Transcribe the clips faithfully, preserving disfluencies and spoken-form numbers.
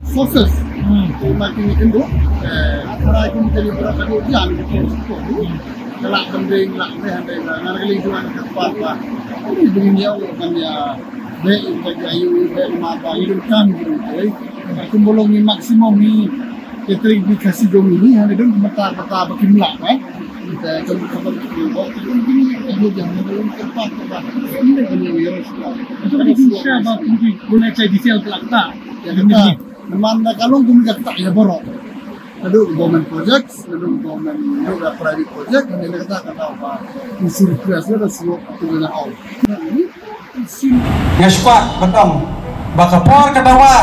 Sources. Hmm. Ko ma kini kynduh, eh, tharai kum kali para kadu jan ko ko. Kala kandeng la ne hande la ngar kali juan ka pa pa. Ini bini ya kan ya be ka jayu be ma ba ini kan gitu. Kum bolong ni maximum ni ketri di kasi domi ni hande dong mata mata bakimla, eh. Kita kan kabar ko ini kan ya hande dong ka pa pa. Ini kan ya. Itu kan bisa ba kum di guna cai di sel kelak ta. Ya kata. Memang da ka long kum ka kata ïa baroh. Naduh government project, naduh government, naduh private project, hynrei kata kata ba unsur request la da suruh tu na au. Nga shuwa ba tang ba ka por ka dawa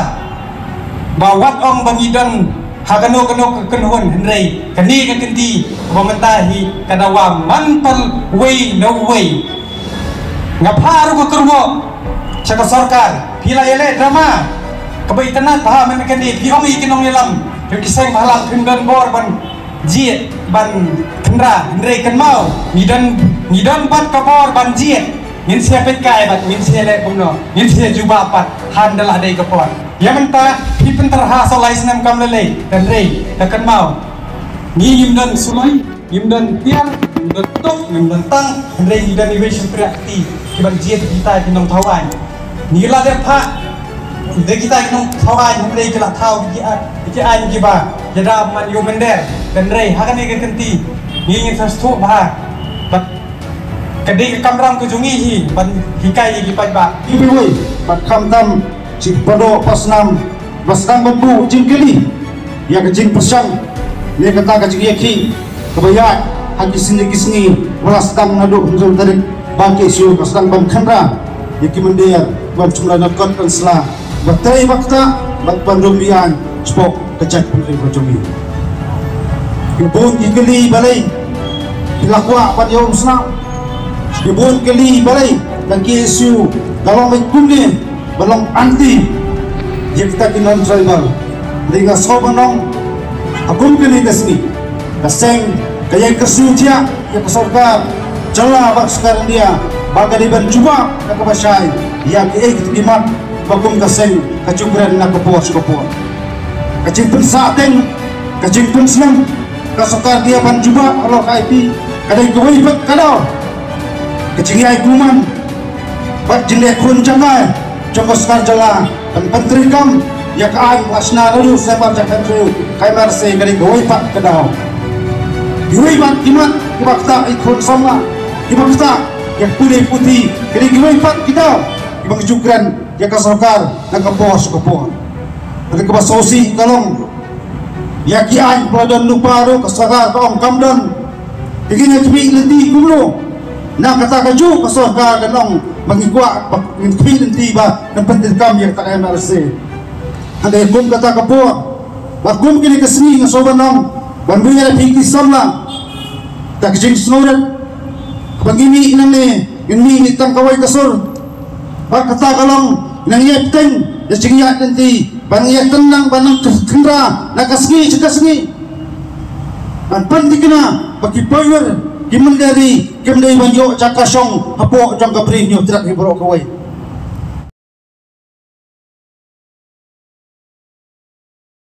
ba wat ong ba ngi don ha kano kano ka kynhun, hynrei kane ka kynti ba mynta hi ka dawa man pal wei na wei. Nga phah ruh ka kyrwoh sha ka sorkar, phi la ïaleh drama kaba itynnad bha mynta kane. Phi ong ïa ki nongïalam, ïa ki seng bhalang, phim don bor ban jied ban khynra, hynrei kynmaw, ngi don, ngi don bad ka bor ban jied. Ngin sa peit kai bad ngin sa leh kumno, ngin sa jubab pat haba la dei ka por. Ïa mynta phi pynterha sa lai snem kam lei lei, hynrei da kynmaw, ngi ngim don suloi, ngim don tiar, ngim don tuk, ngim don tang, hynrei ngi don iwei shympriah kti kiban jied kita ki nongthaw aiñ. Ngi la dep phah da kita ki nongthaw aiñ, hynrei ki la thaw ki ai-, ki aiñ kiba ïada man ïa u mynder. Hynrei ha kane ka kynti ngi ngin sa sngewthuh bha bad ka dei ka kamram ka jong ngi hi ban hikai ïa ki paidbah. Ki wei bad khamtam shi padoh pasnam ba sdang ban buh jingkylli ïa ka jingpyrshang ne kata ka jingïakhih kaba ïaid ha ki sngi ki sngi, ba la sdang naduh hynriew tarik ba KSU ka sdang ban khynra ïa ki mynder ban sumar na kot ban sla ba trei ba ktah bad ban rung biang shapoh ka jaitbynriew ka jong ngi. Ki bun ki kylli balei ki la kwah ban ïa um snam, ki bun kylli balei ka KSU ka long kumne ba long anti ïa kita ki non tribal. Dei nga sngewbha ban ong ha kum kane ka sngi ka seng ka ïai kyrsiew thiah ïa ka sorkar jylla bad sorkar India ba ka dei ban jubab da kaba shai ïa kiei kiei ki mat ba kum ka seng ka ju kren na ka por sha ka por. Ka jingpynsah teng, ka jingpynslem, ka sorkar India ban jubab halor ka I P ka dei kawei pat ka daw. Ka jingïai kumne bad jingleh khun jaka jong ka sorkar jylla ban pyntreikam ïa ka aiñ ba la shna naduh September jaka hynriew ka M R S A ka dei kawei pat ka daw. Kiwei pat ki mat kiba ktah ïa ki khun samla, kiba ktah ïa ka pule puthi, ka dei kiwei pat ki daw kiba ngi ju kren ïa ka sorkar na ka por sha ka por. Hynrei kaba sngewsih ka long ïa ki aiñ ba la don lypa ruh ka sorkar ka ong kam don. Te ngin ïa khmih lynti kumno na kata kajuh ka sorkar ka ong ba ngi kwah ba ngin khmih lynti ba ngin pyntreikam ïa kata ka M R S A. Hynrei kum kata ka por ba kum kine ki sngi nga sngewbha ban ong ban buh ïa phi ki samla da ka jingsngewrit ba ngi mih nangne ngin mih tang kawei ka sur. Ba kata ka long nang ïa bteng ïa jingïaid lynti ban ïa tynnang ban nang khynra na ka sngi sha ka sngi. Ban pynthikna ba ki pawiar ki mynder ri kim dei ban ïoh jaka shong hapoh jong ka Bri Hynñiewtrep hi baroh kawei.